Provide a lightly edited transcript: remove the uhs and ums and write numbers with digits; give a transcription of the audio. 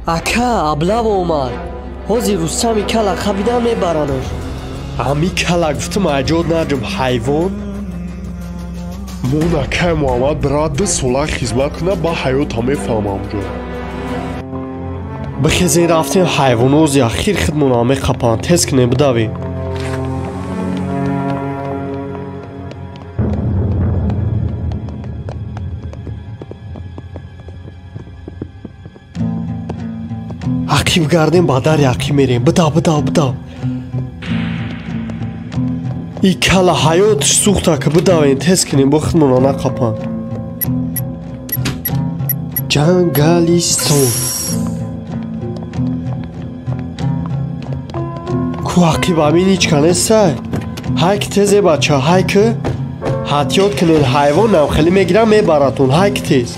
Ака, облава омад. Ҳозир Рустами кала хабида мебаранаш. Ами кала гуфтам, аҷод наҷум, ҳайвон. Мон акай Муҳаммад брат 2 сола хизмат кунад, ба ҳаёта мефаҳмам ҷо. Бихезен, рафтем, ҳайвонози ахир хидмона меқапанд. Тез кунем, бидавем. Ақиб гардем, ба дари ақиб мерем. Бидав, бидав, бидав. И кала ҳаётш сӯхта, ки бидавем, тез кунем, бо хидмона нақапанд. Ҷангалистон ку ақиб амин ҳичка нестай. Ҳайк, тезе, бача, ҳайк. Ҳатиёт кунед, ҳайвон намхелӣ мегирам, мебаратон. Ҳайк, тез.